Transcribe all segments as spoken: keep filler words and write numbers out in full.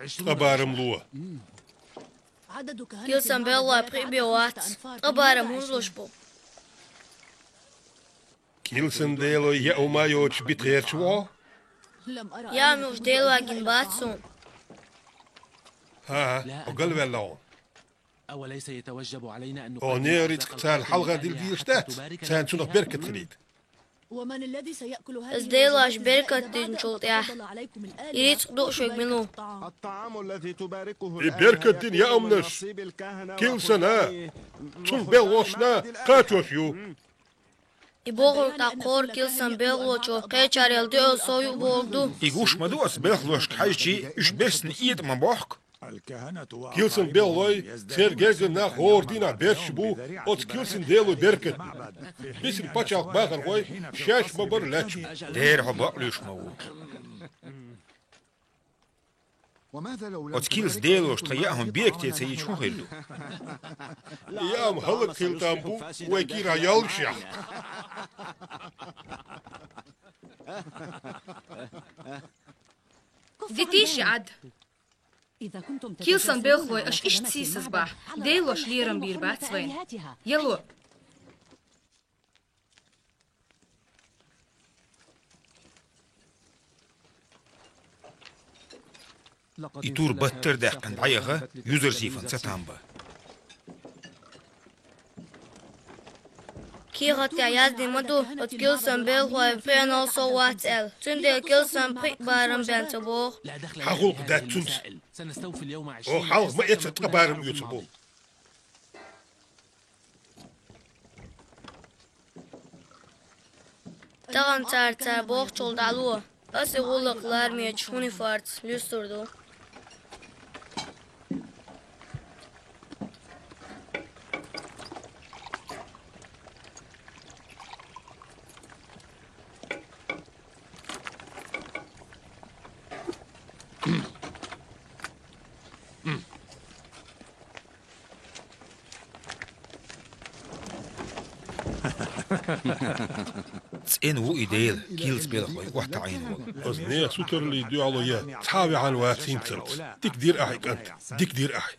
ткъа барам лу. Килсан белхалой пхиъ бе вац. Ткъа барам хӀунда луш бу? Килсан делой яа хӀума йоцуш бита гӀерташ ву хьо? Яа хӀума йолуш делой гина бац суна. ХӀаа, хьо галваьлла хьуна. Оха нехан рицкъ царна хьалха дилла дезаш дац, царна цунах беркат хилийта. Аса делош беркат динчул тӀаьхьа и рицкъ дууш верг мила ву? И беркат дина яа хӀуманаш килсана, цуьнан белхалошна кхачош ю. И бохург тӀаккха хӀора килсан белхалочо кхечарел дуьхьал сов ю бохург ду. И гуш ма ду аса белхалошка хьаьжча, уьш бессина этӀа ма бохку. Килсан белхалой, церан гергара нах хӀора дийнахь берташ бу оцу килсан делой беркат. Мисар-пачхьалкхан бахархой шаьш ма-барра лаьтташ бу. Дера хьо бакълуьйш ма ву. Оцу килсан делоша тхан яа хӀума бекате ца йича хӀун хир ду? Яа хӀума хӀаллакьхила там бу вай кийрахь яллашехь. Дитийша Ӏад. Килсан белхалой, аша иштта сийсаз бахь, делош лерам бийр бац вайна. Яло! И тур баттара даьккхина дӀаяха, Юзарсифан цатам бан. Кехат тӀехь яздина ма ду, оцу килсан белхалой пхиъанал сов вац аьлла. Цундела килсан пхиъ барам бен ца боху. Хьан гӀуллакх дац цуьнца? Оха хьалха ма эццара ткъа барам оьцур бу. Тахана цара, цара бохучул дӀало. Аса и гӀуллакх ларамечу Хьунифарца луьстур ду. ЦӀена ву и Дела, килсан белхалой хӀоттаӀийна волу. Аса нехан сутараллин дуьхьало ян цхьа а ваьхьна вац хӀинццалц. Дика дира ахьа и кӀант, дика дира ахьа.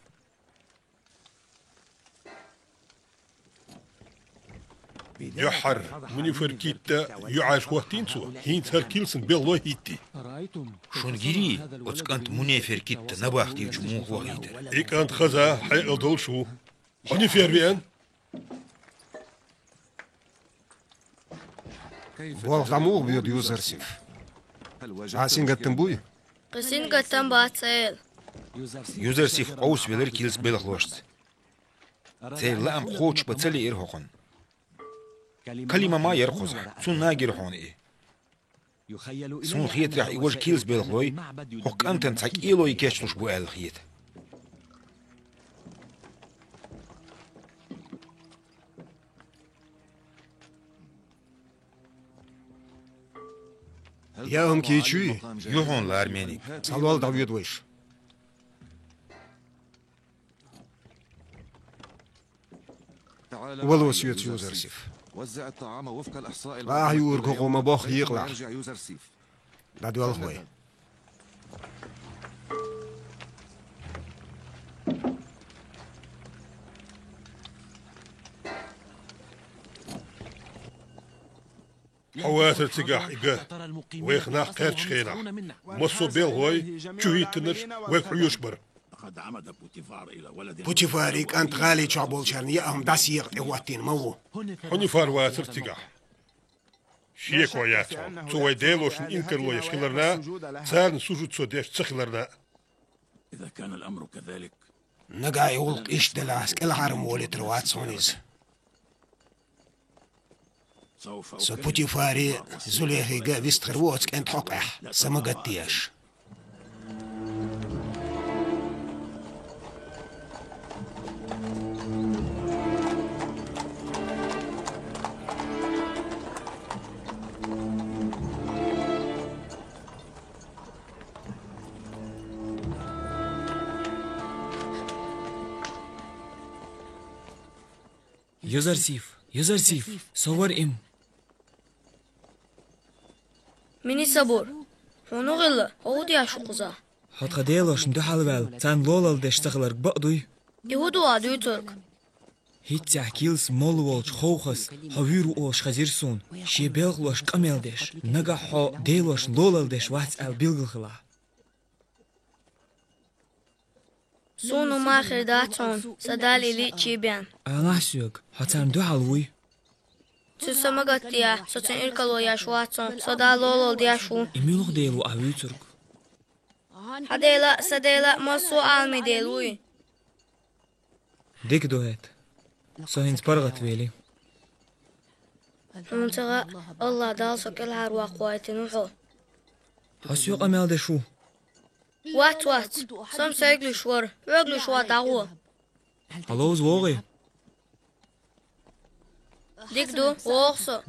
Юьххьара Муниферкитта юьхьӀаьржа хӀоттийна цо, хӀинца хӀара килсан белхалой хӀитти. Шуна гирий, оцу кӀант Мунеферкитта набахтечу муха вахийтар? И кӀант хаза хьекъал долуш ву. Хьунифер веана? Болх дӀа муха боьду, Юзарсиф? Ахьа сингаттам буй? Кхин сингаттам бац, Эла. Юзарсиф къовсавелира килсан белхалошца. Церан лаам кхочушбан ца лиира хӀокхунна. Калима ма яра кхузахь, цунна а гира хьуна и. Суна хетарехь, и важа килсан белхалой хӀокху кӀантана цхьа кӀело йи кечлуш бу аьлла хета. Яа хӀума кийча юй? Ю хьуна ларамехь. Цхьа лол дӀавоьду вайша. Вало соьца, Юзарсиф. Ткъа ахьа юург хӀокхо ма бохху екъалахь. ДӀадоьлху вай. Хьо вацара цигахь и ган, вайх нах кхаьчначу хенахь, массо а белхалой, чу хӀиттинарш вайх хьоьжуш бара. Путифаран кӀант гӀали чохь болчарна яа хӀума дӀасаекъа тӀехӀоттийна ма ву. Хьунифар вацара цигахь. Шеко яц хьуна, цо вайн делошна инкарло еш хиларна а, царна сужуд цо деш ца хиларна а. Нагахь и гӀуллакх иштта делахь, аса кӀелхьарам волуьйтур вац хьуна иза. Со Путифари, Зулейхига вистхир ву оцу кӀентан хьокъехь, са ма гатдеш. Юзарсиф, Юзарсиф, со вара им. Мини Сабур, хьуна гӀилла, хӀун деш ву кхузахь? Хьо тхан делошна дуьхьал ваьлла, царна лолалла деш ца хиларг бакъ дуй? И хӀун ду хьо дуьйцург? ХӀинццехь Килс молла волчу Ховхас хьо вуьйр ву олуш хезира суна. Шен белхалошна къамел деш, нагахь хьо делошна лолалла деш вац аьлла билгал хилахь. Суна ма хир дац хьуна, сан Дала и лиъчий бен. Алахь соьга, хьо царна дуьхьал вуй? Цуьнан са ма гатдехь, со цуьнан иракарчо еш вац хьуна, со Дала лолалла деш ву. И муьлха дела ву ахь вуьйцург? Хьан Дела а, сан Дела а, массо а Ӏаламийн Дела вуй. Дика ду хӀета. Со хӀинца паргӀатвели. Хьуна ца хаьа, АллахӀ Дала со кӀелхьарваккха гӀойтина ву хьо. Хьо соьга къамел деш ву? Вац, вац. Со-м сайга луьйш вара. Хьоьга луьйш вац, дӀагӀо. Хьо ловза вогӀий? Дика ду, вогӀу со.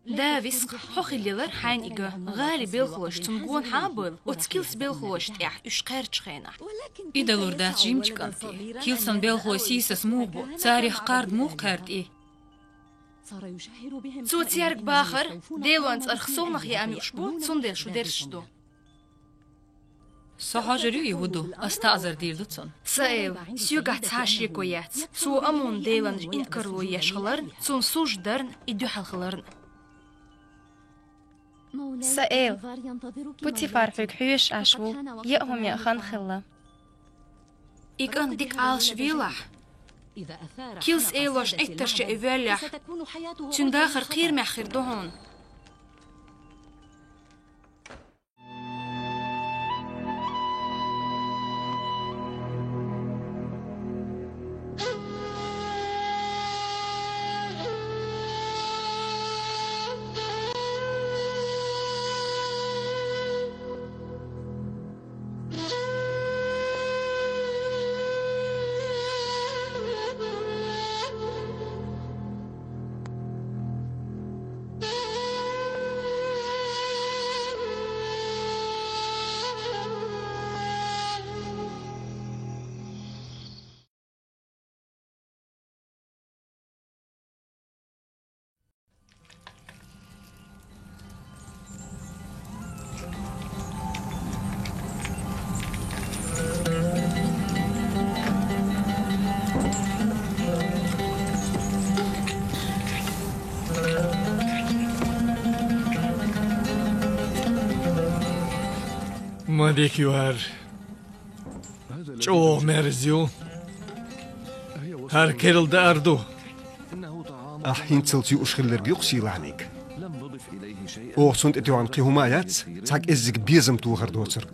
Да, виска, хьо хиллалара хьайна и га. ГӀали белхалоша цунна гонахьа а бевлла, оцу Килс белхалошна тӀехь уьш кхаьрдачу хенахь. И далур дац жимачу кӀанте. Килсан белхалой сийсаз муха бу, царах кхарда муха кхаьрда и? Цо цаьрга бахара, Делан цӀарах совнах яа муьш бу, цундела шу дерзаш ду. Со хьожур ю и хӀун ду, ас таӀзар дийр ду цунна. Сан эла, соьгахь цхьа шеко яц. Цо Амона Делан инкарло еш хиларна, цунна сужда дарна, и дуьхьал хиларна. Сан эла, Путифар хьоьга хьоьжуш Ӏаш ву, яа хӀума яа хан хилла. И кӀант дика Ӏалашвелахь, Килс элошна Ӏиттарш яа и воьллехь, цуьнан дахар кхерамехь хир ду хьуна. Ма дика ю хӀара. ЧӀогӀа мерза ю. ХӀара керла даар ду. Ахь хӀинццалц юуш хилларг ю-кх сийлахьниг. Оха цунна тӀетоьхна кхин хӀума а яц, цхьа кӀеззиг безам тохар доцург.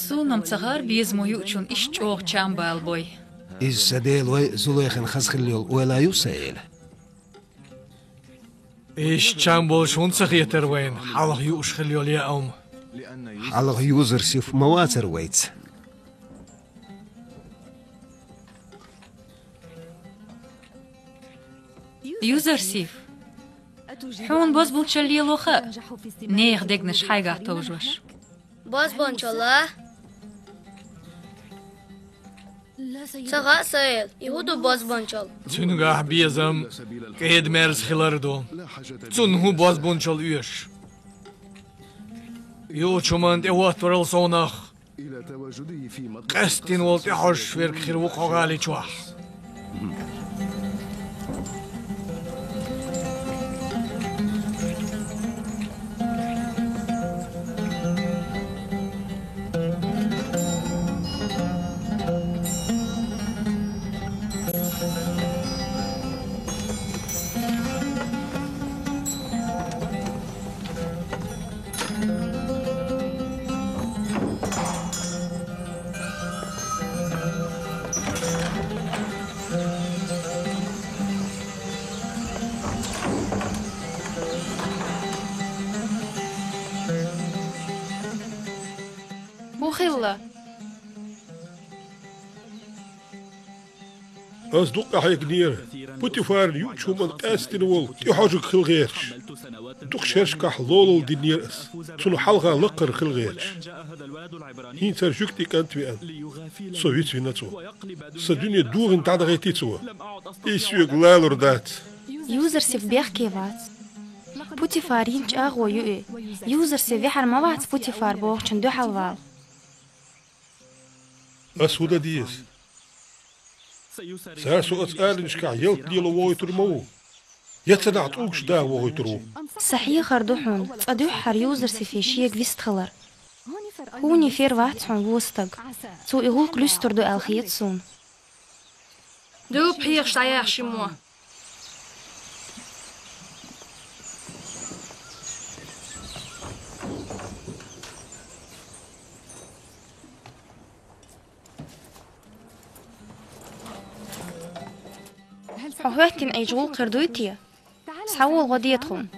Суна-м ца хаьара безамо юучунна иштта чӀогӀа чам бала бой. Иза сан делой Зулайхан хаза хилла йолу ойла ю, сан эла. Иштта чам болуш хӀунда ца хетара вайна хьалха юуш хилла йолу яа хӀума? Хьалха Юзарсиф ма вацара вайца. Юзарсиф, хьуна бозбунчалла лело хаьа, нехан дегнаш хьайгахь товжош? Бозбунчалла? Ца хаьа, сан эла, и хӀун ду бозбунчалла? Цуьнгахь безам кӀеда-мерза хилар ду. Цунна хӀун бозбунчалла оьшу? Юучу хӀуманна тӀехӀоттарал совнах къаьсттина волу тӀехьожуш верг хир ву кху гӀали чохь. ХӀун хилла? Ас дукха къахьегнера, Путифарна юучу хӀуманна къаьстина волу тӀехьожург хила гӀерташ. Дукха шерашкахь лолла динера ас, цунна хьалха лакхара хила гӀерташ. ХӀинца хӀара жуьгтийн кӀант веана, со вицвина цо. Сан дуьне дохийна дӀадахийти цо. Иза соьга лалур дац. Юзарсиф бехке вац. Путифар йина чӀагӀо ю и. Юзарсиф ваьхьар ма вац Путифар бохучунна дуьхьал вала. Ас хӀун дан деза? Цара со оцу аренашкахь ялта лело вохуьйтур ма ву, я цу нахь тӀулгаш даха вохуьйтур ву. Сан хьехар ду хьуна, цкъа дуьххьара Юзарсифе шега вистхилар. Хьуна фер вац хьуна вон стаг. Цо и гӀуллакх луьстур ду аьлла хета суна. Дуьлпа хьехаш дӀаяха шиммо. Хьо хӀоьттина Ӏийча гӀуллакх хир дуй те? Схьавола, гӀо де тхуна.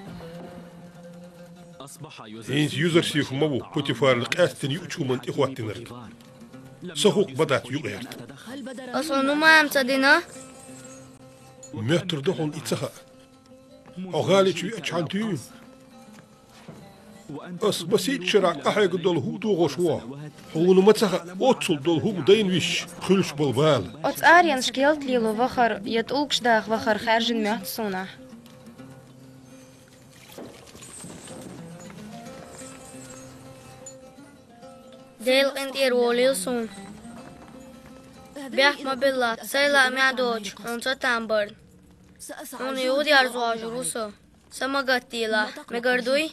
ХӀинца Юзарсиф ма ву Путифарна къаьстина юучу хӀуманна тӀехӀоттинарг. Сан хӀух ма дац юкъа гӀерта. Аса хьуна хӀума ца дина? Моьттур ду хьуна и ца хаа. Хьо гӀали чу веачхьана туьйна. Ас масийтта шарахь къахьегна долу хӀума дохош ву хьо. Хьуна ма ца хаьа, оццул долу хӀума дайна висча, хуьлуш болу бала. Оцу аренашка ялта лело вахар я тӀулгаш даха вахар хаьржина моьтту суна ахь. Делан къинтӀера волийла суна. Бехк ма билла, сайн лаамехь доцуш, хьуна ца там барна. Хьуна юха дерзо хьожур ву со. Са ма гатделахь, мегар дуй?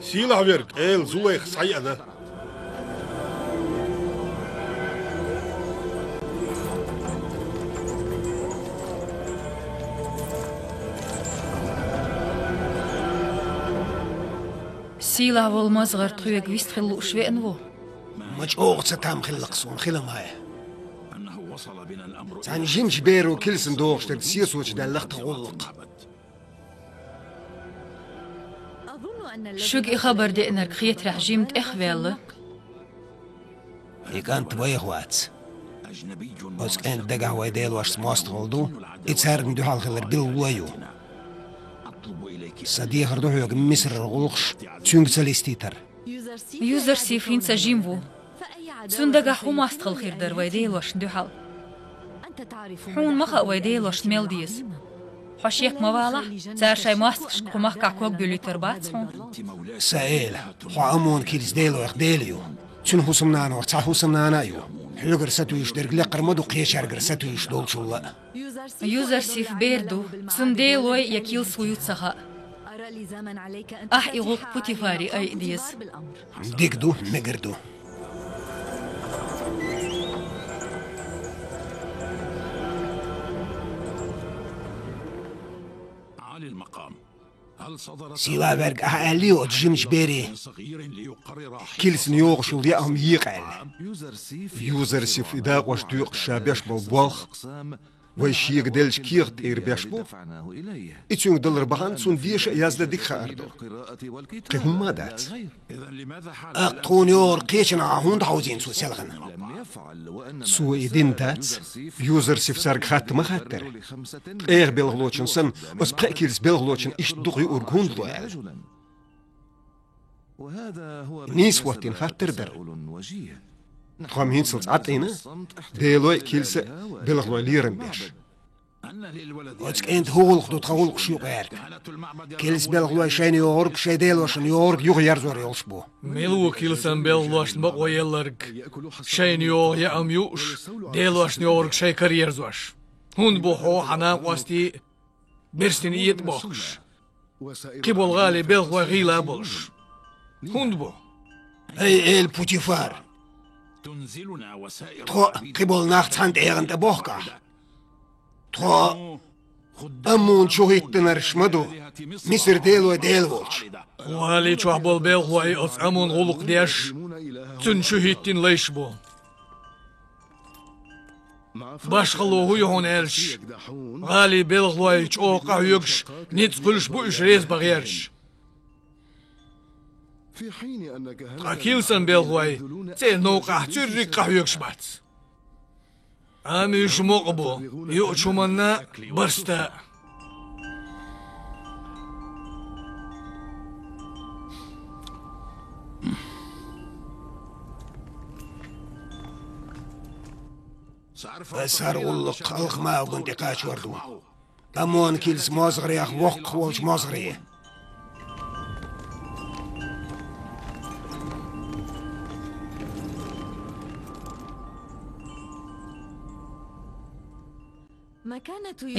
Сийлахь верг, Эла, Зулайха схьаеана. Сийлахь волу мозгӀар тхоьга вистхила лууш веана ву. Ма чӀогӀа ца там хилла-кх суна хила май. Цхьана жимачу беро килсан дохуш дерг сесочу даьлла-кх тхан гӀуллакх. Шуьга и хабар деанарг хетарехь, жима тӀехваьлла. И кӀант вайх вац. Оцу кӀентан дагахь вайн делошца мостагӀалла ду, и царна дуьхьал хилар билгало а ю. Сан дехар ду хьоьга Мисрара гӀуллакхаш цуьнга ца листийтар. Юзарсиф хӀинца жима ву. Цуьнан дагахь хӀун мостагӀалла хир дара вайн делошна дуьхьал? Хьуна ма хаьа вайн делошна мел деза. Хьо шек ма валахь, цара шайн мостагӀашка кху махкахь ког буьллуьйтур бац хьуна. Сан Эла, хьо Аммон-килсан делойх Дела ю. Цуьнан хӀусамнанойх цхьа хӀусамнана а ю. Хьоьгара сатуьйсуш дерг лекхара ма ду кхечаьргара сатуьйсуш долчул а. Юзарсиф бер ду, цуьнан делой я килсо ю ца хаьа. Ахь и гӀуллакх Путифаре айа деза. Дика ду, мегар ду. Сийлахь верг, ахьа аьллий оцу жимачу бере, килсана йогӀуш йолу яа хӀума екъа аьлла? Юзарсиф и дакъош доькъуш ша беш болу болх вай шега деллачу кехат тӀера беш бу. И цуьнга далар бахьана цунна деша а, яздан а дика хаар ду. Кхин хӀумма а дац. ТӀаккха тхуна йогӀург кхечанхьа хӀунда хьовзийна цо селхана? Цо и дина дац, Юзарсиф цаьрга хатта ма хаттара. Ткъех белхалочун санна, оцу пхеа килс белхалочун иштта дукха юург хӀунда ло аьлла. Нийса хӀоттийна хаттар дара. Тхо-м хӀинццалц Ӏад а йина, делой а, килса а белхалой лерам беш. Оцу кӀентан хӀун гӀуллакх ду тхан гӀуллакхаш юкъа гӀерта? Килсан белхалой шайна йогӀург, шайн делошна йогӀург юха ерзор йолуш бу. Мила ву килсан белхалошна бакъо елларг, шайна йогӀу яа хӀума юуш, делошна йогӀург шайн кара ерзош? ХӀунда бу хьо, хьан накъостий а берстина этӀа бохкуш? Кхиболу гӀалин белхалой гӀийла а болуш. ХӀунда бу? Эй, Эла Путифар! Тхо а, кхиболу нах цхьана тӀегӀан тӀе бохку ахь. Тхо Аммон чу хӀиттинарш ма ду, Мисар делой Дела волчу. Кху гӀали чохь болу белхалой оцу Аммон гӀуллакх деш, цуьнан чу хӀиттина лайш бу. Башхало хӀу ю хьуна аьлча, гӀалий белхалой чӀогӀа къахьоьгуш, ницкъ хуьлуш бу уьш реза бан гӀерташ. Ткъа килсан белхалой цӀен новкъахь цуьрриг къахьоьгуш бац. Амма уьш мукъа бу, юучу хӀуманна барста а. Аса хӀара гӀуллакх Алхмауган тӀе кхачор ду. Амон килс мозгӀарех воккхах волчу мозгӀаре.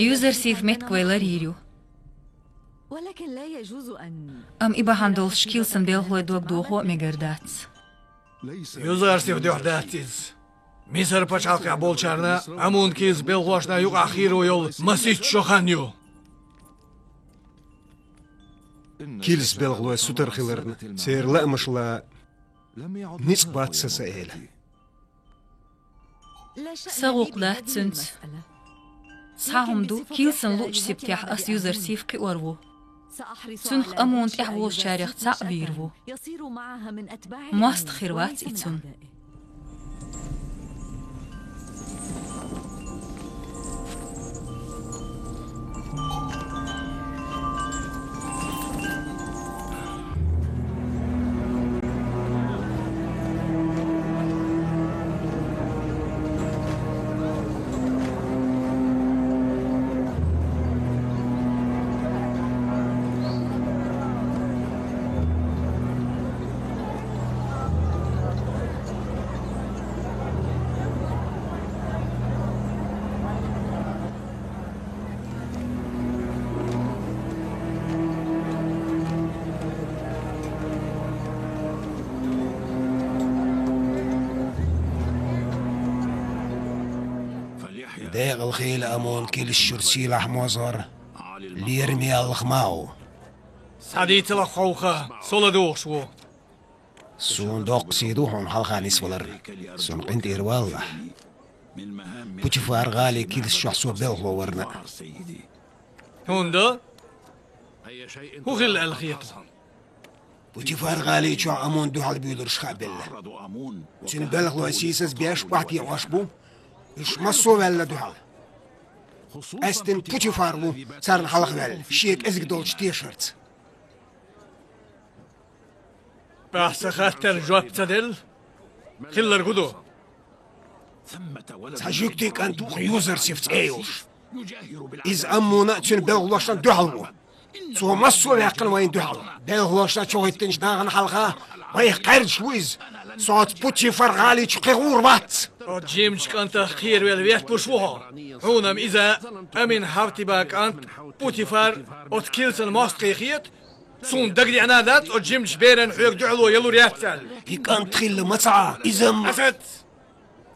Юзарсиф меттиг вай ларйийр ю. Амма и бахьана долуш килсан белхалой дог дохо а мегар дац. Юзарсиф дуьхьа дац иза. Мисар пачхьалкхехь болчарна Амон килс белхалошна юкъахь хийро йолу масийтта шо хан ю. Килс белхалой сутара хиларна, церан лаамашла ницкъ бац сан, сан эла. Сан гӀуллакх дац цуьнца. Цхьа хӀума ду, килсан луучу сибатехь ас Юзарсиф кхиор ву. Цунах Амон тӀехь волчарех цхьаъ вийр ву. МостагӀ хир вац и цунна. Декъала хийла Амон килс чуьра сийлахь мозгӀар, лераме яллалц ма ву. Схьадийцалахь хьовха, со ладугӀуш ву. Суна доккха сий ду хьуна хьалха нисвалар. Суна къинтӀера валлахь. Путифар-гӀали килс чохь со белхало варна. ХӀунда? ХӀун хилла аьлла хета? Путифар-гӀали чохь Амон дуьхьал буьйлурш хаа белла. Цуьнан белхалой сийсаз беш, охьатаьӀаш бу, уьш массо а ваьлла дуьхьал. Къаьсттина Путифар ву царна хьалха ваьлла, шен кӀезиг долчу тешарца. Ахь сан хаттарна жоп ца делла, хилларг хӀун ду? Цхьа жуьгтийн кӀант ву Юзарсиф цӀе йолуш. Иза Аммона а, цуьнан белхалошна а дуьхьал ву. Цо массо а ваьккхина вайна дуьхьал. Белхалошна чу хӀиттинчу нахана хьалха вайх кхаьрдаш ву иза. Со оцу Путифар-гӀали чу кхин гӀур вац. Оцу жимачу кӀантах кхеравелла ветталуш ву хьо. Хьуна-м иза Амин-Хьавтиба кӀант Путифар оцу килсан мостагӀе хета, суна дагадеана дац оцу жимачу беран хьоьга дуьхьало ялур яц аьлла. И кӀант хилла ма ца Ӏа, иза-м... Асац!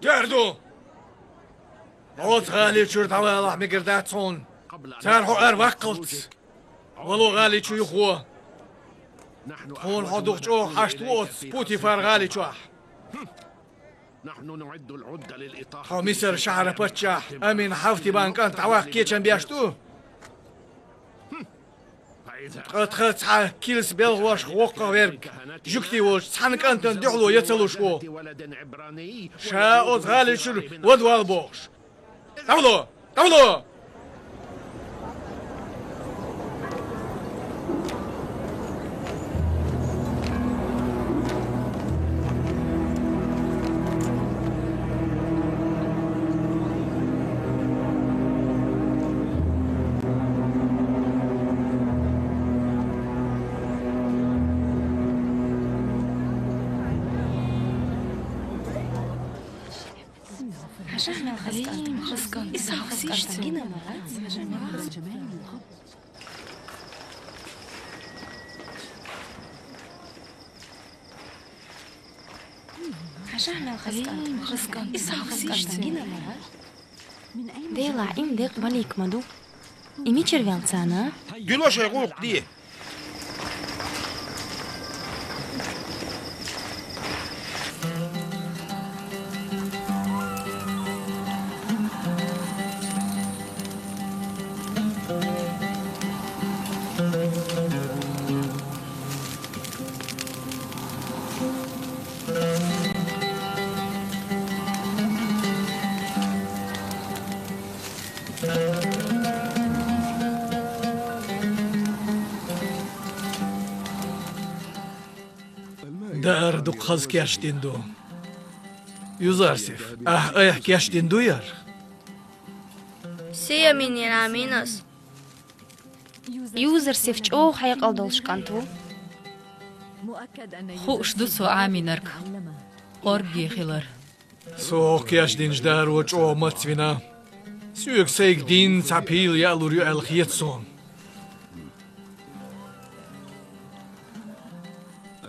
Тоьар ду! Оцу гӀали чуьра дӀавалахь мегар дац хьуна. Цара хьо араваккхалц, вало гӀали чу юхаво. Тхуна хьо дукха чӀогӀа хьашт ву оцу Путифар-гӀали чохь. Тхо Мисар шахьара паччахь Амин-Хьавтибан кӀант дӀаваккха кечам беш ду? Ткъа тхан цхьа килс белхалошах воккхах верг, жуьгтий волчу цхьана кӀантана дуьхьало ян ца луш ву. Ша оцу гӀали чуьра вада вала бохуш. ДӀавало! ДӀавало! Делахь, и декъ малик ма ду. И мичара ваьлла царна? Дуьло шайн гӀуллакх де. Ара дукха хаза кечдина ду. Юзарсиф, ахь айхьа кечдина дуй ара? Сиямин яр Аминас. Юзарсиф чӀогӀа хьекъал долуш кӀант ву. Хууш ду цо Аминарг къоргге хилар. Со хӀокху кечдинчу даро чӀогӀа мацвина. Соьга сайга дийнна цхьа пила яалур ю аьлла хета суна.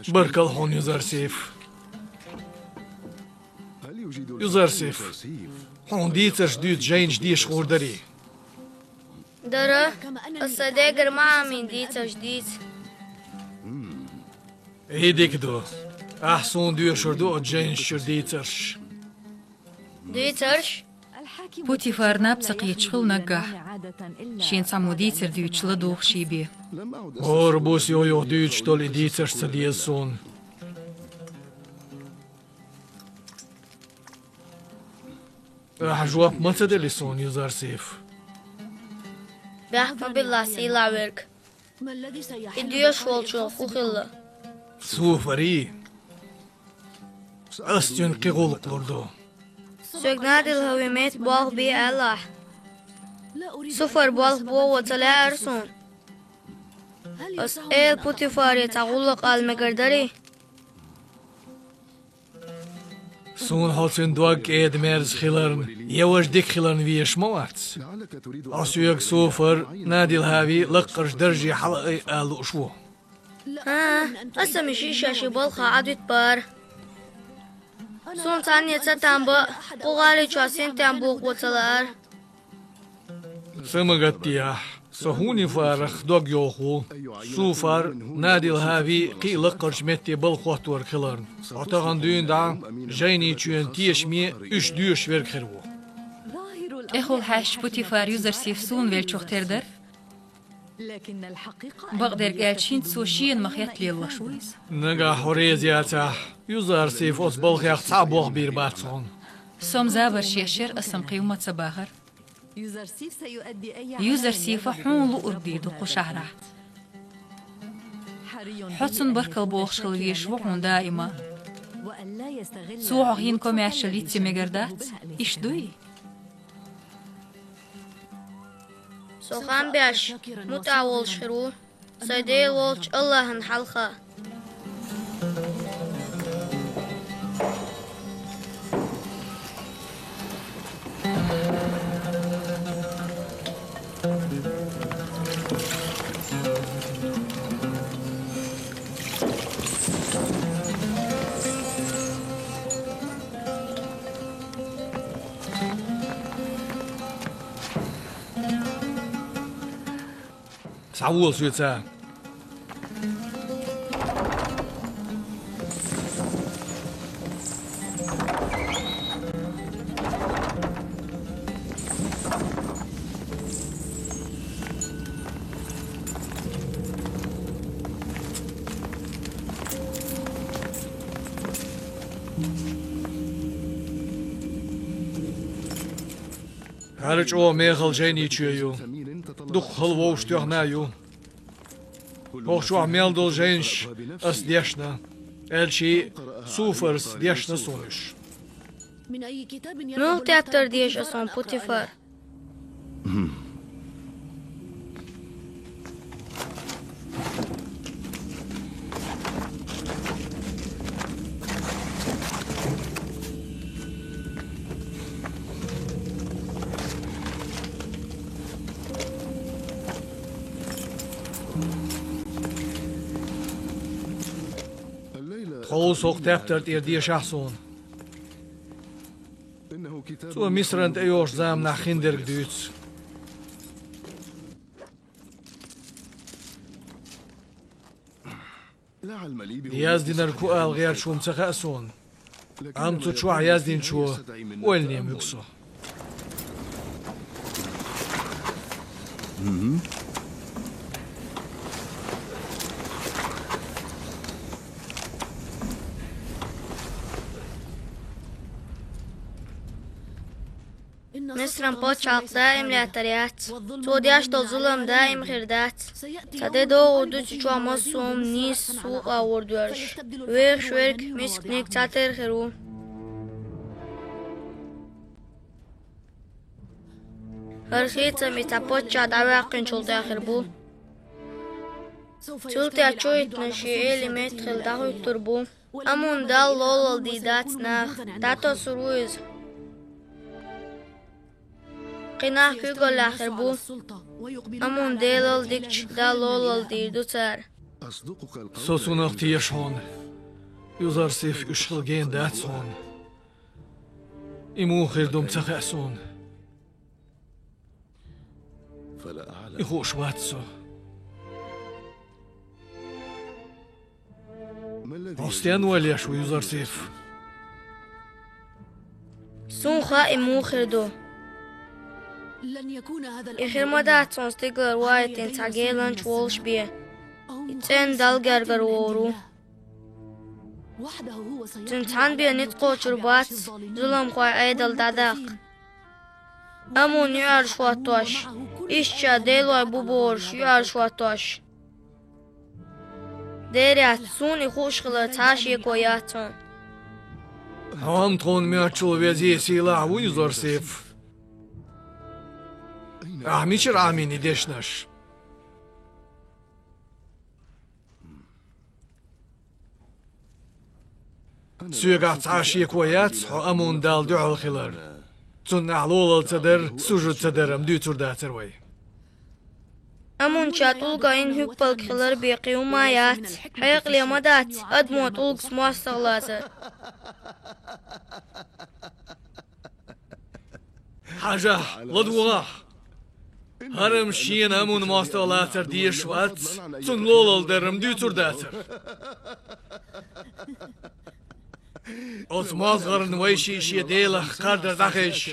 Баркалла хьуна, Юзарсиф. Юзарсиф, хьуна дийцарш дуьйцу жайнаш деша гӀур дарий? Дара, аса дегара ма Амин дийцарш дийца. И дика ду. Ахь суна доьшур ду оцу жайнаш чуьра дийцарш. Дийцарш? Путифар наб ца кхеташ хилла наггахь. Шен цхьаммо дийцар дуьйцуш ладугӀуш бен. ХӀора буса юха-юха дуьйцуш долу и дийцарш ца деза суна. Ахьа жоп ма ца дели суна, Юзарсиф? Бехк ма билла, сийлахь верг. И доьшуш волчо хӀун хилла? Суфарий. Ас цуьнга кхин гӀуллакх лур ду. Соьга Надилхави метта болх бе аьлла ахь. Суфар болх бо ца лаьара суна. Ас эла Путифаре цхьа гӀуллакх ала мегар дарий? Суна хьо цуьнан дог кӀеда-мерза хиларна, я важа дика хиларна везаш ма вац. Хьо соьга Суфар, Надилхави лаккхарчу дарже хьалаайа ала лууш ву. ХӀан, аса-м шиъ шаьш и балхах Ӏадвитабара. Суна цхьанне ца там бан, кху гӀали чохь синтем бохо ца лаара. Ца ма гатдехьа, со хӀунифарах дог йоху ву. Суфар, Надилхави кхин а лаккхарчу метте балха хӀоттор хиларна. Хьо тахана дуьйна дӀа, жайни чоьнан тешаме уьш доьшуш верг хир ву. ТӀехула хьаьжча Путифар Юзарсиф суна веллачух тера дара. Бакъдерг аьлча, хӀинца цо шена ма-хетта лелош ву иза. Нагахь хьо реза яцахь, Юзарсиф оцу балхех цхьа а болх бийр бац хьуна. Со-м забарш еш яра, аса-м кхин хӀума ца бахара. Юзарсифа хьуна луург дийр ду кху шахьарахь. Хьо цунна баркалла бохуш хила везаш ву хьуна даима. Цо хьох йина комаьршалла йицъян мегар дац, иштта дуй? Со хан беш, муьтӀахь волуш хир ву, сайн Дела волчу АллахӀан хьалха. Схьавола соьца. ХӀара чӀогӀа мехала жайни чоь ю. Дукха хала вовшах тоьхна а ю. ХӀокху чохь мел долу жайнаш ас дешна, аьлча а, Суфарс дешна суна уьш. Муьлха тептар деша ас хьуна, Путифар? Тховса хӀокху тептар тӀера дешахьа суна. Цо Мисрана тӀейогӀучу заманахь хиндерг дуьйцу. Яздинарг хӀун ала гӀерташ ву-м ца хаьа суна, амма цу чохь яздинчо ойлане муьгу со. Мисран пачхьалкх даим лаьттар яц. Цо деш долу зулам даим хир дац. Цхьа де догӀур ду, цу чохь массо а хӀума нийса сов а вур доьрзуш. Вехаш верг, мисканиг цхьатерра хир ву. ХӀара хийцам и цхьа паччахь дӀаваьккхинчул тӀаьхьа хир бу. Цул тӀаьхьа чу а йитина шен эли меттахилла дӀахӀуьттур бу. Амун Далла лолалла дийр дац наха, дӀатосур ву иза. Кхин нах куьйгаллехь хир бу. Амун Делал дикачу Далла лолалла дийр ду цара. Со цунах теша хьуна. Юзарсиф, уьш хила гена дац хьуна. И муха хир ду-м ца хаьа суна. И хууш вац со. Хьо стенна валеш ву, Юзарсиф? Суна хаьа и муха хир ду. И хир ма дац хьуна стигалара ваийтина цхьа геланча волуш бен. И цӀена Далла гергара вогӀур ву. Цуьнан цхьанна бен ницкъ кхочур бац зуламхойн Ӏедал дӀадаккха. Амун юьхьӀаьржа хӀоттош, иштта ша делой бу бохуш юьхьӀаьржа хӀоттош. Дера яц, суна и хууш хилар цхьа а шеко яц хьуна. Хьо-м тхуна моьттучул везий, сийлахь а ву, Юзарсиф. Ахьа мичара Ӏамийна и дешнаш? Соьгахь цхьа а шеко яц хьо Амун Далла дуьхьал хилар. Цунна ахь лолалла ца дар, сужуд ца дар-м дуьйцур дацара вай. Амун ша тӀулга йина хӀуьппалг хилар бен кхин хӀума а яц. Хьекъале ма дац адамо тӀулгаш мостагӀа лацар. Хьажахь, ладогӀахь! ХӀара-м шена Амун мостагӀа лацар дезаш вац, цунна лолалла дар-м дуьйцур дацара. Оцу мозгӀарна вайшиъ шен делах кхардар дӀахезча,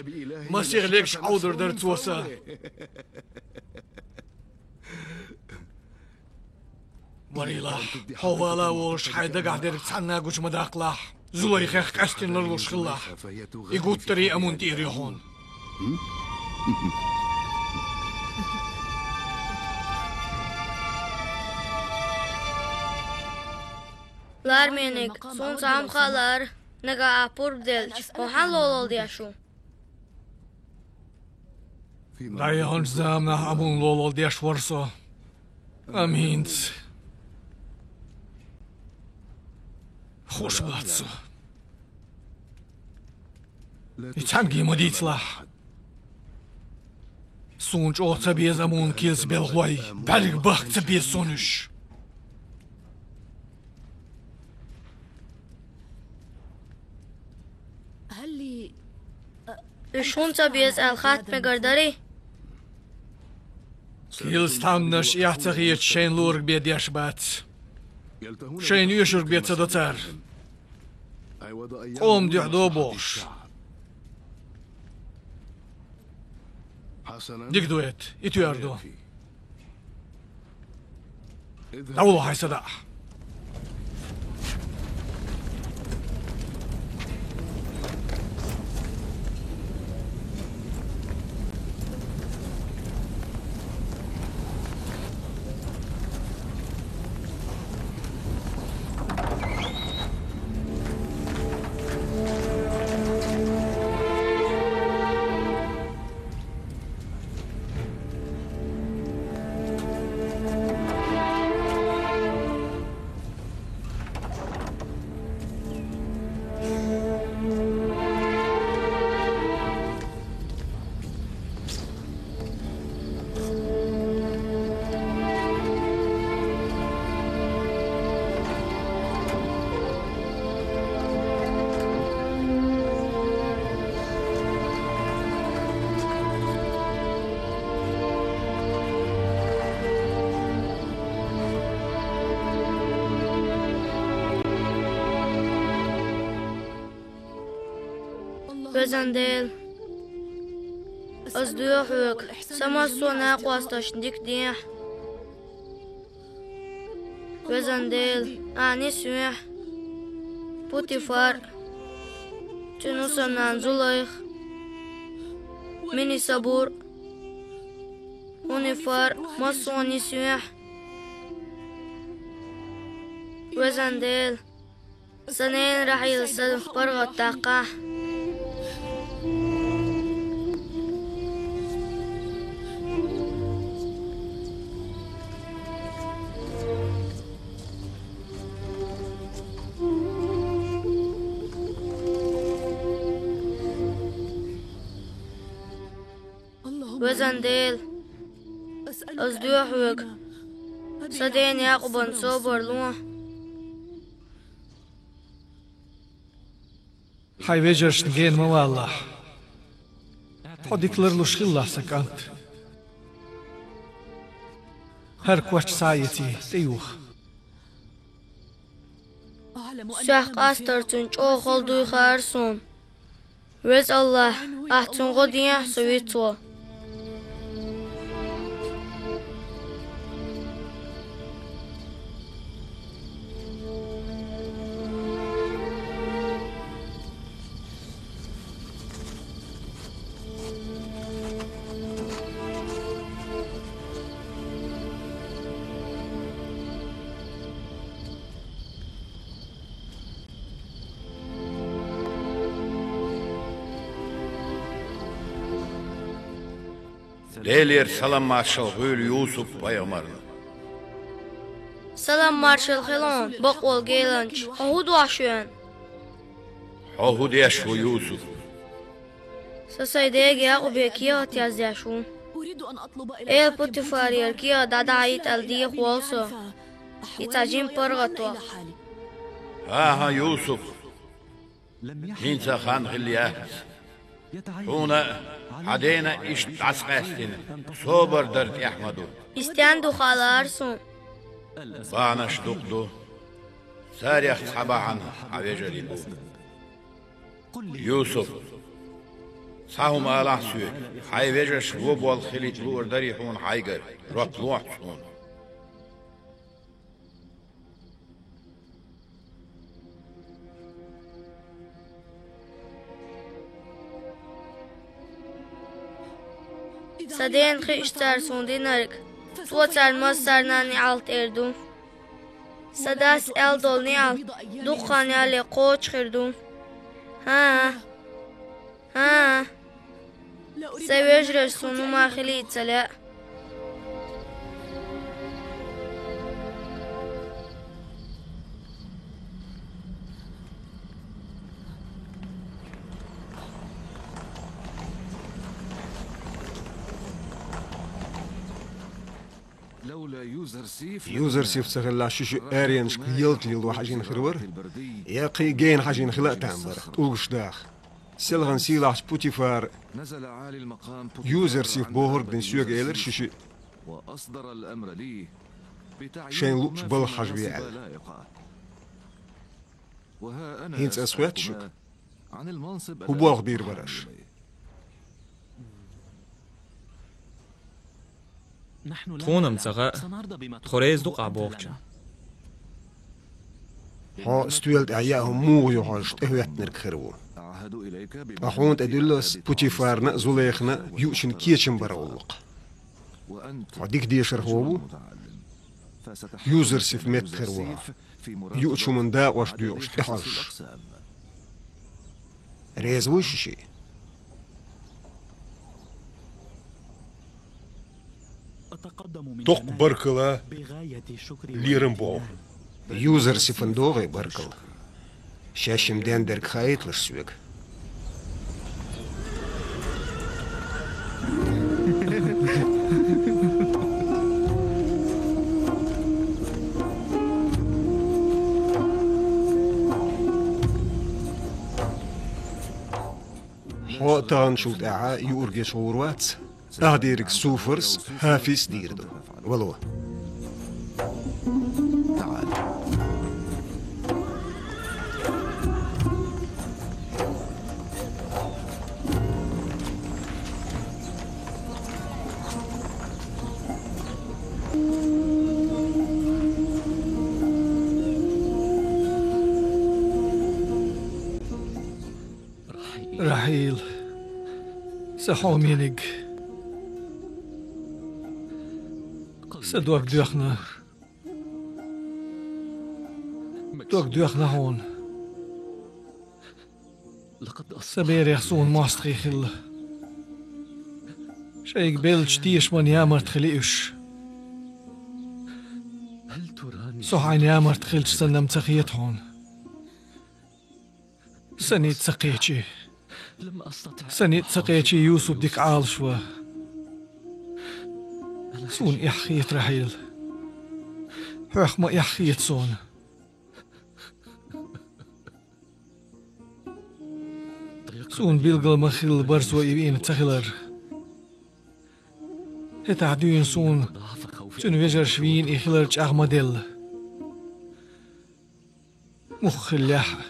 масех легаш Ӏовдур дара цо сан. Варелахь, хьо вала а волуш, хьайн дагахь дерг цхьанна а гучу ма даккхалахь, Зулайхех къаьсттина ларлуш хилалахь. И гуттарий Амун тӀера ю хьуна. Лармениг, суна цхьа хӀума хаалара, нагахь ахь пурба делча, хьо хьан лолалла деш ву? ДӀаяханчу заманахь Амун лолалла деш вара со. Амма хӀинца хууш вац со. И цхьаьнгге ма дийцалахь. Суна чӀогӀа ца беза Амунан килс белхалой, бӀаьрг бахка ца беза суна уьш. Уьш хӀунда ца беза аьлла хатта мегар дарий? Килс тхьамданаш эхь ца хеташ шайна луург бен деш бац. Шайна оьшург бен ца до цара. Къоман дуьхьа до бохуш. Дика ду это, и тоьар ду. ДӀавуллахь хьайн садаӀа. Везан Дела, ас доьху хьоьга, сан массо а накъосташна дика дехьа. Везан Дела, ахьа нисвехьа Путифар, цуьнан хӀусамнана Зулайха, Мини сабур, хӀуни фар, массо а нисвехь. Везан Дела, сан ненан Рахьила сан паргӀат даккхахь. Везан Дела, ас дуьйхьа хьоьга, сан дена Якъубан собар ло. Хьайн вежаршна гена ма валалахь. Хьо дика ларлуш хилалахь, сан кӀант. ХӀара коч схьа а эций, тӀеюха. Соьх къастор цунна чӀогӀа хала дуй хаьара суна. Веза АллахӀ, ахь цунна гӀо дехьа, со вицво. Делера салам-маршалла хуьлда Юсуп-пайхамарна. Салам-маршалла хуьлда хьуна, бакъволу геланча, хьо хӀун до шуна? Хьо хӀун деш ву, Юсуп? Со сайн дега Якъубе кехат яздеш ву. Эла Путифарера кехат дӀадахьийта аьлла дехаш волу со, и цхьа жима паргӀато. ХӀан-хӀа, Юсуп, хӀинца а хан хилла яц. Хьуна а, хьан дена а иштта дӀасакъаьстина, собар дар тӀехь ма ду. И стенна ду хаьара суна? Бахьанаш дукха ду. Царех цхьа бахьана хьан вежарий бу. Юсуп, цхьа хӀума алахь соьга, хьайн вежаршна вон болх хилийта луур дарий хьуна хьайгара, жоп лохьа суна. Сан дена хиъча цара суна динарг, цо царна массарна а неӀалт эр ду. Сан дас аьлла долу неӀалт дукха хан ялале кхочуш хир ду. ХӀан-хӀа. ХӀан-хӀа. Сайн вежаршна суна хӀума хилийта ца лаьа. Юзарсиф ца хилла, шу шиъ аренашка ялта лело хьажийна хир вара, я кхин гена хьажийна хила а там бара, тӀулгаш даха. СелхӀан сийлахьчу Путифара Юзарсиф бохург дина соьга элира шу шиъ, шайна луъучу балха хьажаве аьлла. ХӀинца ас хоьтту шуьга, хӀун болх бийр бара аша? Тхуна-м ца хаьа, тхо реза ду-кх ахь бохучунна. Хьо стоьла тӀехь яа хӀума муха ю хьожуш тӀехӀоьттинарг хир ву. Ткъа хьуна тӀедуьллу ас Путифарна а, Зулейхана а юучун кечам бара гӀуллакх. Хьо дика дешархо ву, Юзарсиф метта хир ву хьо, юучу хӀуманна дакъош доькъуш тӀехьожуш. Реза вуй шу шиъ? Дуккха баркалла, лерам боху. Юзарсифан догӀий баркалла. Шаьш-м дендерг хаийталаш соьга. Хьо а таханчул тӀаьхьа юург еш гӀур вац. Ахь дийриг Суфарс, Хьафис дийр ду. Вало. Рахьил. Са хьомениг. Са дог доьхна. Дог доьхна хьона. Са берех суна мостагӀий хилла. Шайга беллача тешаман ямарта хили уьш. Со хьайна ямарта хилча санна-м ца хета хьона. Са ницкъ ца кхечи. Са ницкъ ца кхечи Юсуп дика Ӏалашван. Суна эхь хета, Рахьил. Хьох ма эхь хета суна. Суна билгал ма хилла барзо и вийна ца хилар. ХӀетахь дуьйна суна цуьнан вежарша вийна и хилар чӀагӀ ма делла. Муха хиллехь а.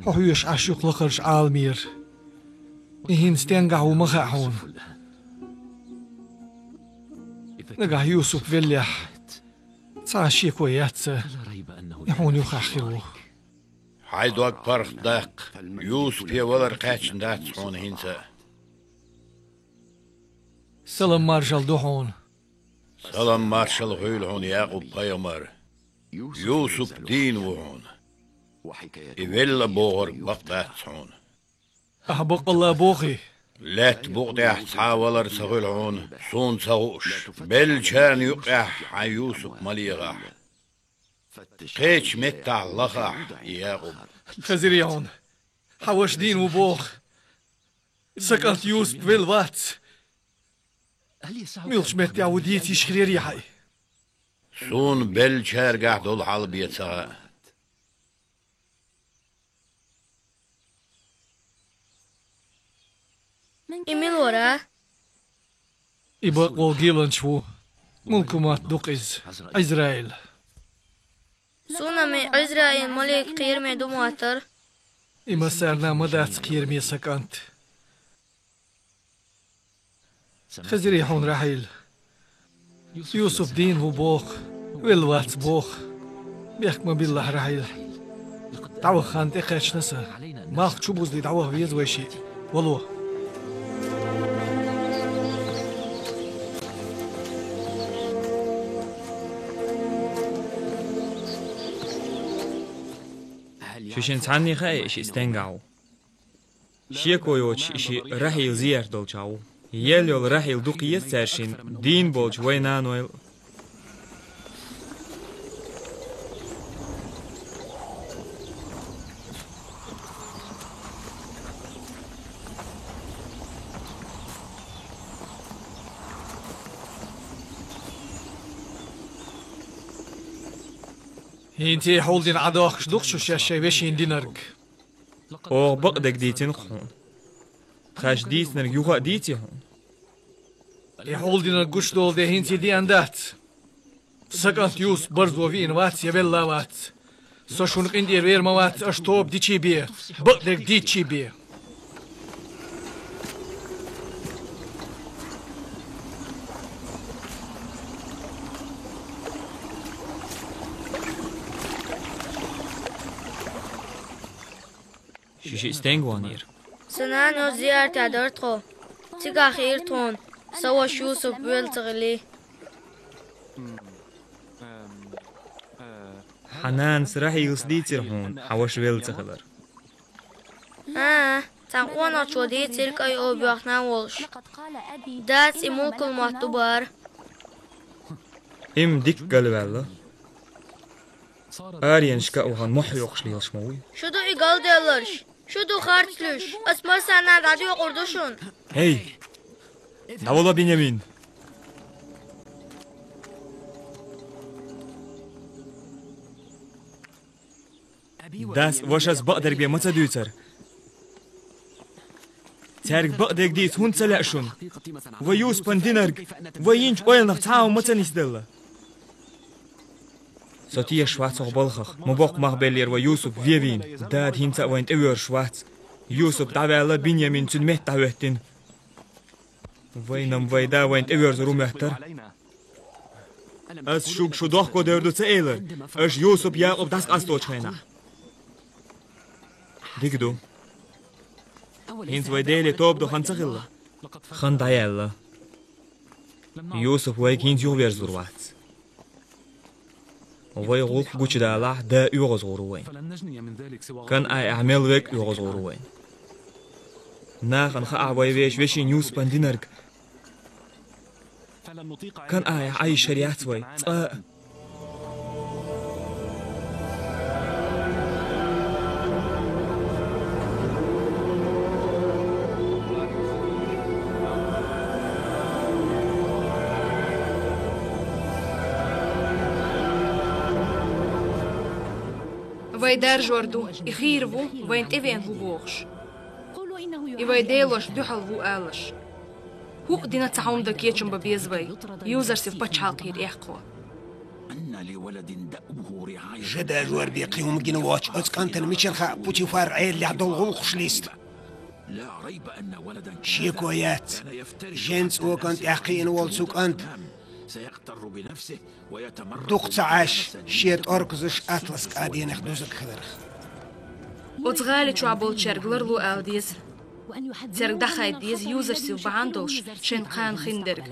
Хьо хьоьжуш Ӏаш ю-кх лакхарчу Ӏаламера. И хӀинца стенгахь ву ма хаьа хьуна. Нагахь Юсуп веллехь, цхьа а шеко яц сан, и хьуна юххехь хир ву. Хьайн дог паргӀатдаккха, Юсупе валар кхаьчна дац хьуна хӀинца а. Салам-маршалла ду хьуна. Салам-маршалла хуьйла хьуна, Якъуб-пайхамар. Юсуп дийна ву хьуна. И велла бохург бакъ дац хьуна. Ахьа баккъалла а бохий? Лаьтта букъа тӀехь цхьа а валар ца хуьлу хьуна, суна ца хууш, беллачарна юккъехь хьайн Юсуп ма лехахь. Кхечу меттехь лахахь, Якъуб. Хезирий хьуна, хьан ваша дийна ву боху. Сан кӀант Юсуп велла вац. Муьлхачу меттехь ву дийца йиш хир ярий хьайн? Суна беллачаьргахь долу хьал бен ца хаьа. И мила вара? И бакъволу геланча ву. Мулкан мотт ду-кх иза, Ӏизраил. Суна-м и Ӏизраил малик кхераме ду моттара. И массарна а ма дац кхераме, сан кӀант. Хезирий хьуна, Рахьил. Юсуп дийна ву боху, велла вац боху. Бехк ма биллахь, Рахьил. ДӀаваха хан тӀекхаьчна сан. Малх чу бузий, дӀаваха веза вай шиъ. Вало. Шу шина цхьанне хаьий, и шиъ стенгахь ву? Шеко йоцуш и шиъ Рахьил зиярт долчохь ву. Елла йолу Рахьил дукха еза цаьршинна, дийна болчу вайн нанойл а. ХӀинца и хьулдина Ӏадохкуш ду-кх шу шаьш шайн вешина динарг? Оха бакъдерг дийцина-кх хьуна. Тхаьш дийцинарг юха а дийций хьуна? И хьулдинарг гучудолу де хӀинца деана дац. Сан кӀант Юсуп барзо вийна вац я велла а вац. Со шуна къинтӀера вер ма вац, аша тоба дичий бен, бакъдерг дийцчий бен. Шу шиъ стенга ваханера? Сан нана йолчу зияртехь дара тхо. Цигахь хиира тхуна сан ваша Юсуп велла ца хилий. Хьан нанас Рахьилас дийцира хьуна хьан ваша велла ца хилар? ХӀан-хӀа, цхьана къонахчо дийцира, кӀайн оба йохна а волуш. Дас и мулкал мотт ду бара. И-м дикка галваьлла. Аренашка а вахана, мохь хьоькхуш лелаш ма вуй. Шу ду и галделларш, шу ду харц луьйш, ас массарна а дӀадоькъур ду шуна. ХӀей! ДӀавала, Биньямин! Дас вашас бакъдерг бен ма ца дуьйцура. Цаьрга бакъдерг дийца хӀунда ца лаьа шуна? Вай Юсупан динарг, вай йинчу ойланах цхьа а хӀума ма ца нисделла. Со тешаш вац хӀокху балхах, ма боккха мах беллера вай Юсуп вен вийна. Дада хӀинца а вайна тӀевоьрзуш вац. Юсуп дӀаваьлла, Биньямин цуьнан метта дӀахӀоьттина. Вайна-м вай да вайна тӀевоьрзур ву моьттара. Ас шуьга шу дохко девр ду ца элира, аша Юсуп-Якъуб дӀасакъасточу хенахь? Дика ду. ХӀинца вай Деле тоба ду хан ца хилла? Хан дӀаяьлла. Юсуп вайга хӀинца юхаверзалур вац. Вай гӀуллакх гучадалахь, да оьгӀазгӀур ву вайна. КанӀа-Ӏа мел верг оьгӀазгӀур ву вайна. Нахана хаахь вай вешан вешин Юсупан динарг. КанӀа-Ӏа Ӏайшар яц вай, цкъа а. Вай даржор ду, и хийра ву, вайна тӀевеана ву бохуш. И вай делошна дуьхьал ву алалаш. ХӀуъа дина цхьа хӀума дан кечам бан беза вай, Юзарсив пачхьалкхера эккхо. Жа даржор бен кхин хӀума гина воцуш оцу кӀантана мичара хаьа Путифар Ӏеллехь долу гӀуллакхаш листа? Шеко яц, жен цӀокан тӀехь кхиъна волу цу кӀанта дукха ца Ӏаш, шен тӀорказаш атлас кӀаденах дузарг хиларх. Оцу гӀали чохь болчаьрга ларло ала деза. Цаьрга дӀахайта деза Юзарсив бахьана долуш шайн кхана хиндерг.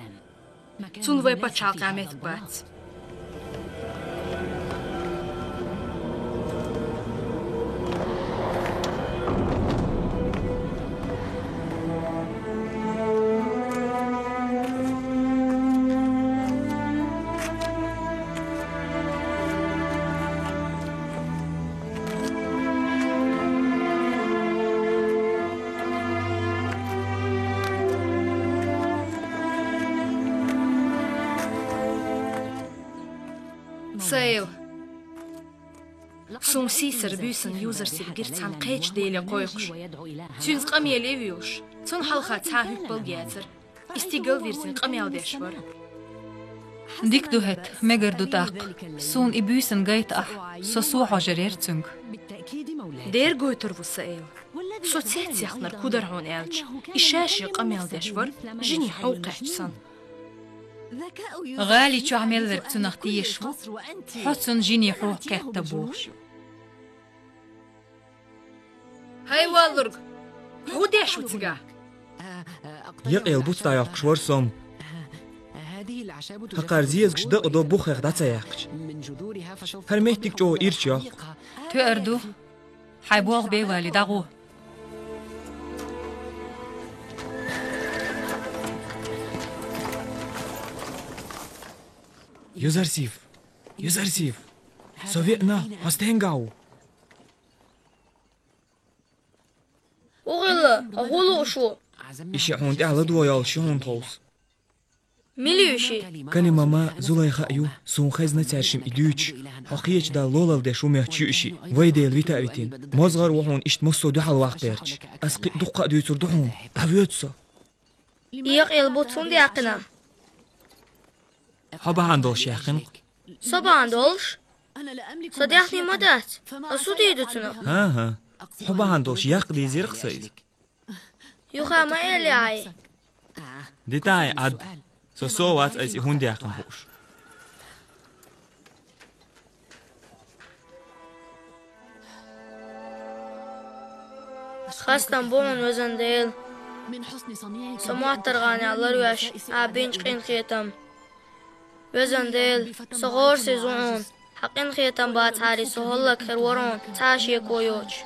Цунна вай пачхьалкхехь меттиг бац. Сан эла, суна сийсара буьйсанна Юзарсив гира цхьана кхечу Деле кхойкхуш. Цуьнца къамел а вуьйлуш, цунна хьалха цхьа а хӀуьтталг яцара. И стигал вирзина къамел деш вара. Дика ду хӀета, мегар ду тӀаккха. Суна и буьйсанна гайта ахь, со сов хьожур яра цуьнга. Дера гойтур ву, сан эла. Со цец яхнарг хӀун дара хьуна аьлча, и ша-шен къамел деш вара, жиний хьов кхаьчча санна. ГӀали чохь мел верг цунах тешаш ву, хьо цунна жиний хьов кхетта бохуш. ХӀай, валлург! ХӀун деш ву цигахь? Екъел буц дӀайоккхуш вара со. ХӀокхара зезагаш дакъа до, бухех дӀа ца яьккхича. ХӀара меттиг чӀогӀа ирча йоккху. Тоьар ду. Хьайн болх бен валий, дӀагӀо. Юзарсив! Юзарсив! Со веана, хьо стенгахь ву? ХӀун хилла, хьо хӀун лууш ву? И шиъ хьуна тӀехь ладогӀа йолуш ю хьуна тховса. Мила ю и шиъ? Калимама, Зулайха а ю, суна хезна цаьршимма и дуьйцуш, хьо кхечу Далла лолла деш ву моьттуш ю и шиъ, вай Дела вита а витина. МозгӀар а ву хьуна иштта массо а дуьхьал ваккха гӀерташ. Ас кхин а дуккха а дуьйцур ду хьуна. ДӀавоьду со. И екъел буц хӀунда яьккхина? Хьо бахьана долуш яьккхина-кх. Со бахьана долуш? Сан даьхни ма дац. Ас хӀун дийр ду цунах? ХӀан-хӀа. Хьо бахьана долуш яккха дийзира-кх сан иза. Юха ма элли хьайн. Дита хьайн Ӏад. Со сов вац айса и хӀунда яьккхина хууш. Хастам бу хьуна, везан Дела. Со моттаргӀанехь ларвеш, ахь бинчу къинхетам. Везан Дела, со гӀорасиз ву хьуна. Хьан къинхетам бацахьара, со хӀаллакьхир вара хьуна, цхьа а шеко йоцуш.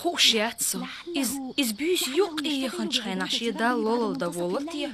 Хууш яц со. Иза, иза буьйса юккъе яханчу хенахь шен Далла лолла дан воллу те?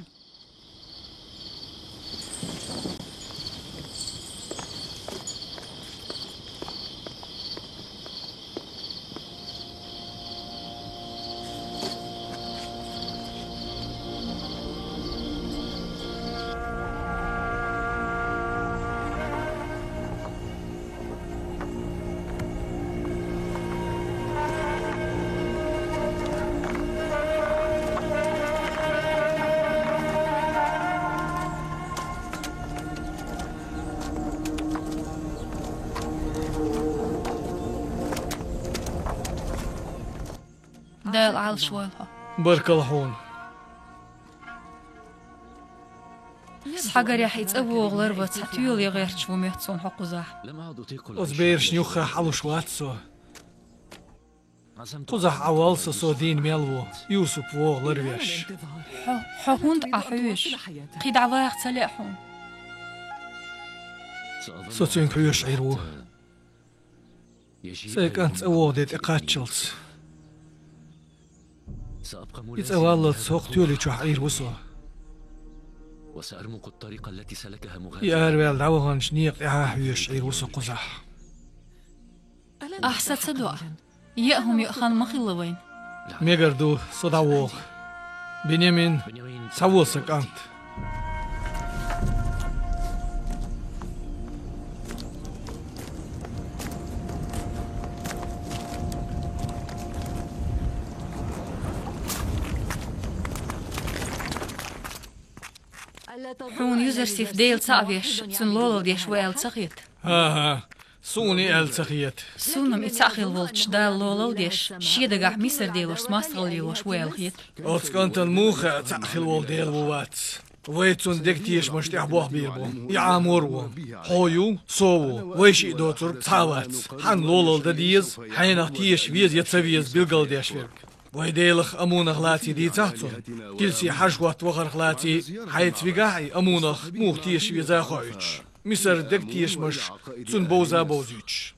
Дала Ӏалаш войла хьо. Баркал хьуна. Схьагарехь и цӀа вогӀалар ва, цхьа тоьле гӀерташ ву моьтту суна хьо кхузахь. Оцу берашна юххехь Ӏалуш вац со. Кхузахь Ӏа волла сан, со дийна мел ву, Юсуп вогӀалар веш. Хьо, хьо хӀунда Ӏа хьоьжуш? Кхин дӀа ваха ца лаьа хьуна? Со цуьнга хьоьжуш Ӏийр ву. Сайн кӀант цӀа вогӀу де тӀекхаччалц. И цӀа валлалц хӀокху тоьли чохь Ӏийр ву со. И араваьлла дӀаваханчу некъа тӀаьхьа хьоьжуш Ӏийр ву со кхузахь. Ахьа сан ца доӀа? Яа хӀума йоӀ хан ма хилла вайн. Мегар ду, со дӀавогӀу. Биньямин, схьаво сан кӀант. Хьуна Юзарсиф Дела цхьаъ веш, цунна лолалла деш ву аьлла ца хета? ХӀан-хӀа, суна и аьлла ца хета. Суна-м и цхьаъ хилла волчу Дала лолалла деш, шен дагахь Мисар-делошца мастагӀалла лелош ву аьлла хета. Оцу кӀантана муха хаьа цхьаъ хилла волу Дела ву вац? Вай цунна дегтешамаш тӀехь болх бийр бу. И Ӏамор ву. Хьо ю, со ву. Вай шиъ доцург цхьа а вац. Хьан лолалла дан деза, хьенах теша веза я ца веза билгалдеш верг. Вай Делах, Амунах лаций дийцахь цунна. Килси хьажа хӀотта вахарх лаций, хьайца вигахь и Амунах муха теша веза а хоуьйтуш. Мисар дегтешамаш цунна бовза а бовзуьйтуш.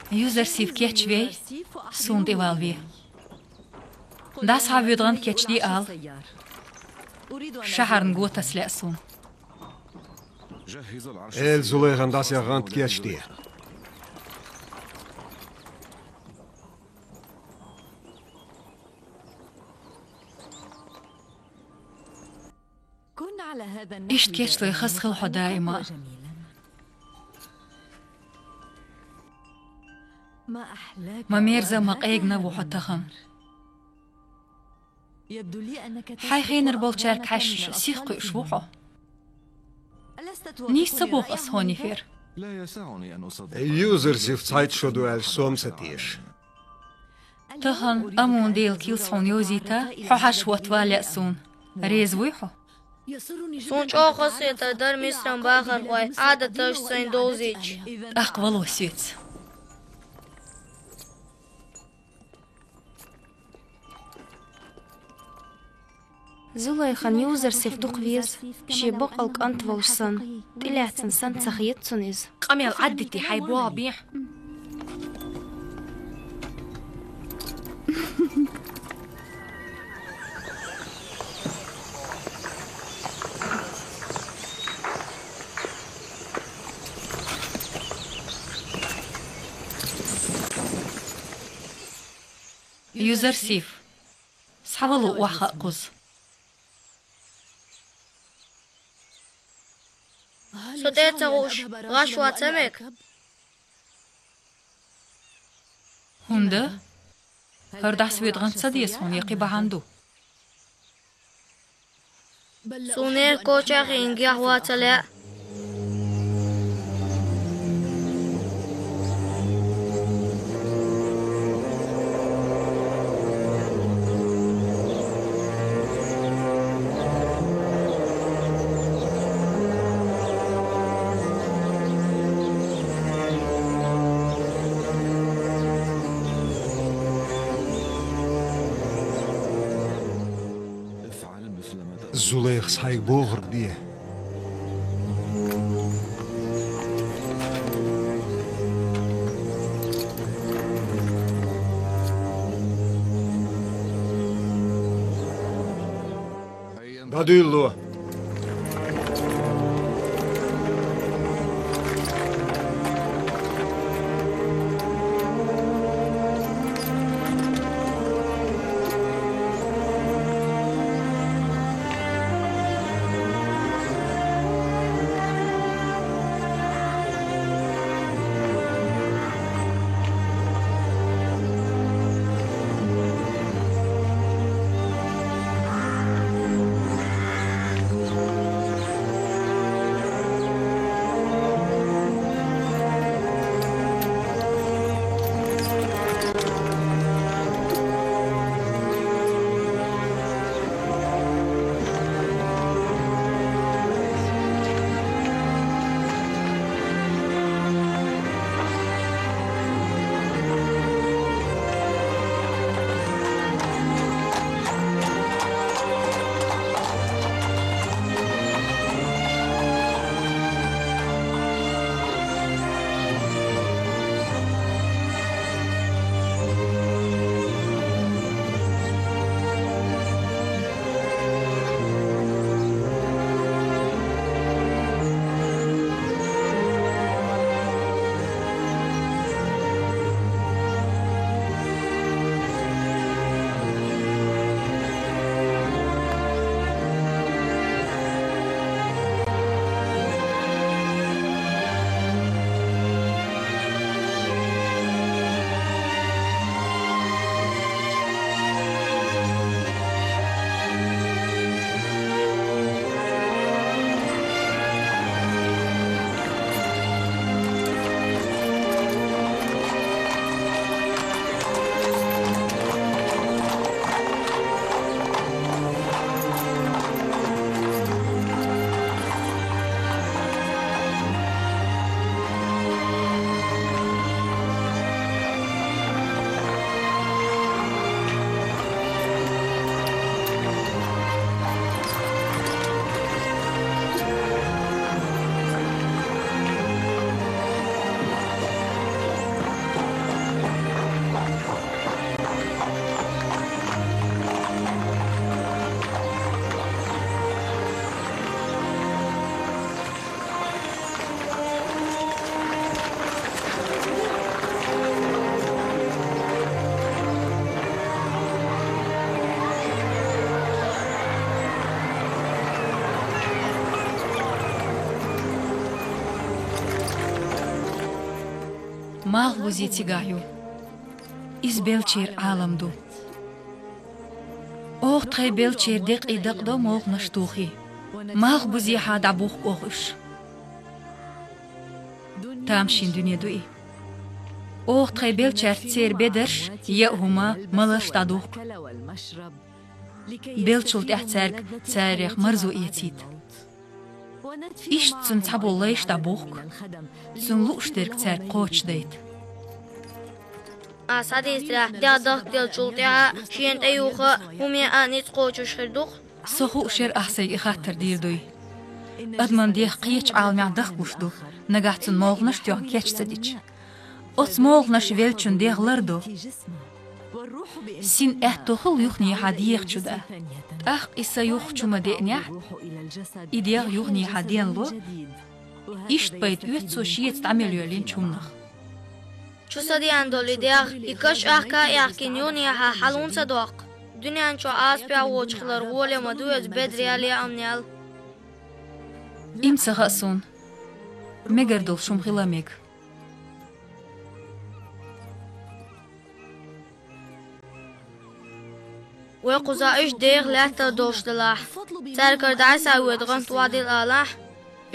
Юзарсиф кечвей, суна тӀе валаве. ДӀасахьа воьду гӀант кечде ала. Шахьарна го таса лаьа суна. Эла Зулайхан дӀасаеха гӀант кечде. Иштта кечлой хаза хила хьо даима а. Ма мерза, ма къегна ву хьо тахана. Хьайн хенара болчаьрга хьаьжча, сих кхуьуш ву хьо. Нийса ца боху ас хьо, Нефер? Юзарсиф цхьайтта шо ду аьлча, со-м ца теша. Тахана Амун-Делан килс хьуна йовзийта, хьо хьажа хӀотта ван лаьа суна. Реза вуй хьо? Суна чӀогӀа хазахетар дара Мисаран бахархойн Ӏадаташ сайна довзийча. ТӀаккха вало соьца. Зулайхан Юзарсиф дукха веза, шен баккъал кӀант волуш санна, тӀелаьцна санна ца хета цунна иза. Къамел Ӏаддитий, хьайн богӀу бехьа. Юзарсиф, схьавало охьахаа кхуза. Со тӀе а ца хууш, гӀаш ван ца мега? ХӀунда? ХӀара дӀасавоьду гӀант ца деза хьуна, я кхин бахьана ду? Суна эркочахь а хиъна гехь ван ца лаьа. Зулайхас хьайга бохург де. ДӀадуьйлало. Малхбузе цигахь ю. Иза беллачеран Ӏалам ду. Оха тхайн беллачеран декъий дакъадо, молханаш тухий. Малхбузехьа дӀабухку оха уьш. Тамашийна дуьне ду и. Оха тхайн беллачаьрца церан бедарш, яа хӀума, маларш дӀадухку. Беллачул тӀаьхьа цаьрга царех марзо эцийта. Иштта цунна цхьаболу лайш дӀабухку, цунна лууш дерг цаьрга кхочушдайта. Ахь схьадийцарехь, дегӀ дахкаделлачул тӀаьхьа а, шена тӀеюха а, хӀума яа а ницкъ кхочуш хир ду-кх? Со хууш яра ахь сайга и хаттар дийр дуй. Адаман дегӀ кхечу Ӏаламехь дахкалуш ду, нагахь цунна молханаш а тоьхна кеч ца дича. Оцу молханаша веллачун дегӀ лардо. Син аьтто хуьлу юханехьа дегӀа чу дан. ТӀаккха и са юха чу ма деанехь, и дегӀ юханехьа денло. Иштта пайда оьцу цо шеца дӀа мел йоьллинчу хӀуманах. Чу са деана долу и дегӀ, и каш ахка а аьхкина, юханехьа хьала хӀунда ца доккху? Дуьнен чохь Ӏазапехь воцуш хилар гӀоле ма ду иза бедарел, яамнел. Им ца хаьа суна. Мегар долуш хӀума хила мега. Вай кхузахь уьш дегӀан лаьттара долуш делахь, цаьргара дӀасавоьду гӀант вадийла алахь,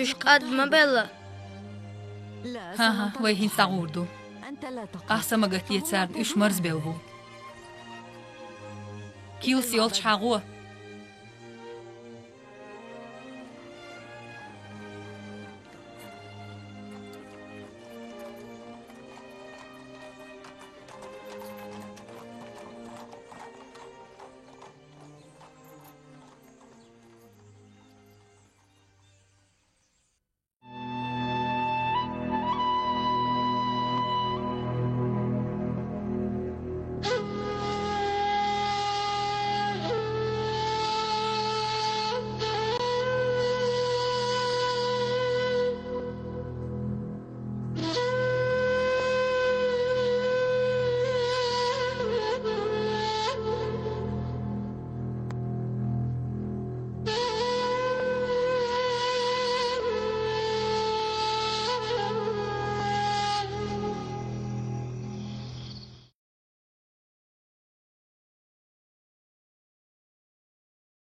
уьш кӀад ма белла. ХӀан-хӀа, вай хӀинца дӀагӀур ду. Ахьа са ма гатде царна, уьш марзбелла бу. Килс йолчу хьагӀо.